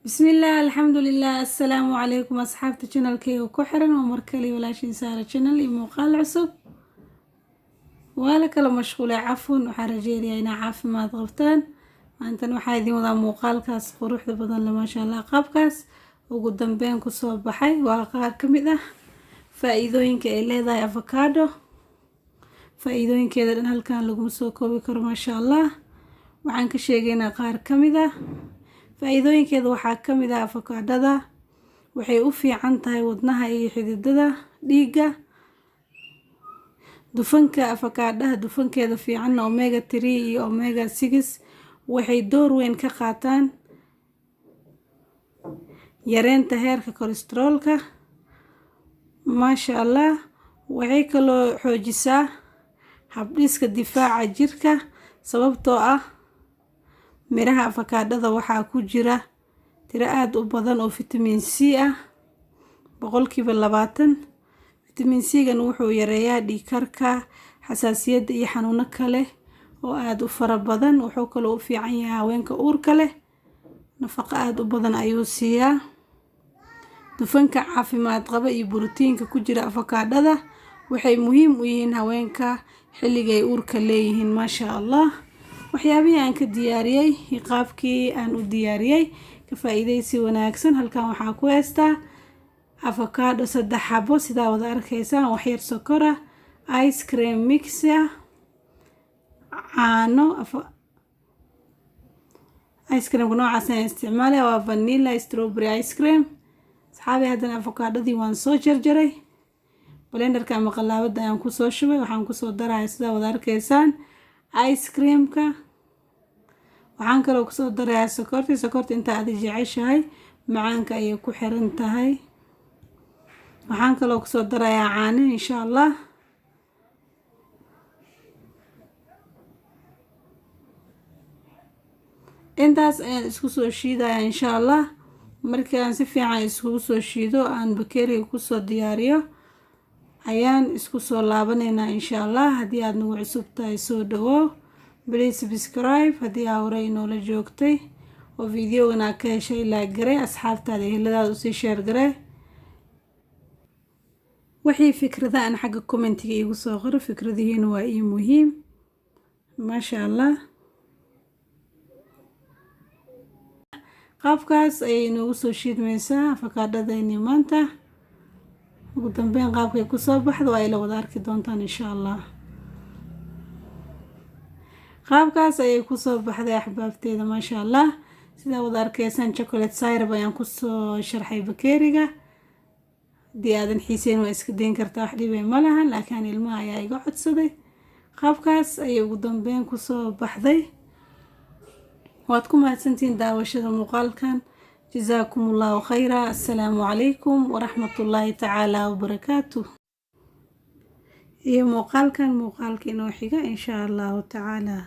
Bismillaah, alxamdulilah, assalaamu calaykum asxaabta channelkayga ku xiran. Waa markale walaashiin Saara Channel iyo muuqaal cusub. Waa la kala mashquulay, cafwan. Waxaa rajeynayaa inaa caafimaad qabtaan. Maantan waxaa idin wadaa muuqaalkaas quruxda badan le, maasha Allah. Qaabkaas ugu dambeyn kusoo baxay waa qaar ka mid ah faa-iidooyinka ay leedahay avocado. Faa-iidooyinkeeda dhan halkan laguma soo koobi karo, maasha Allah. Waxaan ka sheegaynaa qaar ka mid ah faa-iidooyinkeeda. Waxaa ka mid ah, avocadada waxay u fiican tahay wadnaha iyo xididada dhiigga. Dufanka avocadaha, dufankeeda fiicanna omega 3 iyo omega 6, waxay door weyn ka qaataan yareynta heerka kolestaroolka, maasha Allah. Waxay kaloo xoojisaa habdhiska difaaca jirka, sababtoo ah miraha avocadada waxaa ku jira tiro aada u badan oo vitamin C ah, 20%. Vitamin C-gan wuxuu yareeyaa dhiigkarka, xasaasiyadda iyo xanuuno kale oo aada u fara badan. Wuxuu kaloo u fiican yahay haweenka uurka leh, nafaqo aada u badan ayuu siiyaa. Dufanka caafimaad qaba iyo borotiinka ku jira avocadada waxay muhiim u yihiin haweenka xilliga ay uurka leeyihiin, maasha Allah. Waxyaabihii aan ka diyaariyey iyo qaabkii aan u diyaariyey, ka faa-iideysi wanaagsan. Halkan waxaa ku heystaa avocado saddex xabo, sidaa wada arkaysaan, waxyar sokor ah, ice cream mix ah, caano. Ice creamka noocaas ayaan isticmaalaya, waa vanilla strawberry ice cream. Asxaabi, haddana avocadadii waan soo jarjaray, blenderka ama qalaabada ayaan kusoo shubay. Waxaan kusoo daraya, sidaa wada arkaysaan, ice creamka. Waxaan kaloo kusoo darayaa sokorti. Sokorta inta aad jeceshahay, macaanka ayay ku xiran tahay. Waxaan kaloo kusoo darayaa caano, insha Allah. Intaas ayaan isku soo shiidayaa, insha Allah. Markii aan si fiican iskugu soo shiido, aan bakeeriga kusoo diyaariyo, ayaan isku soo laabanaynaa, insha Allah. Haddii aad nagu cusub tahay, soo dhawow, please subscribe. Haddii aa horey inoola joogtay oo videogan aa ka heshay, like garee, asxaabtaada, eheladaada usii share garee. Wixii fikrada aan xagga commentiga iigu soo qoro, fikradihiina waa ii muhiim, maasha Allah. Qaabkaas ayay inoogu soo shiidmaysaa afakaadhadayni maanta. Ugu dambeyn qaabkay kusoo baxdo waa ila wada arki doontaan, insha Allah. Qaabkaas ayay kusoo baxday, axbaabteeda, maasha Allah. Sidaa wada arkaysaan, chocolate syrup ayaan kusoo sharxay bakeeriga. Haddii aadan xiiseyn, waa iska dayn kartaa, wax dhibay ma lahan, laakiin ilmaha ayaa iga codsaday. Qaabkaas ayay ugu dambeyn kusoo baxday. Waad ku mahadsantihiin daawashada muuqaalkan. Jazaakum Allahu khayra. Assalaamu calaykum waraxmatullaahi tacaala wabarakaatu, iyo muuqaalkan muuqaalka inoo xiga, insha Allahu tacaala.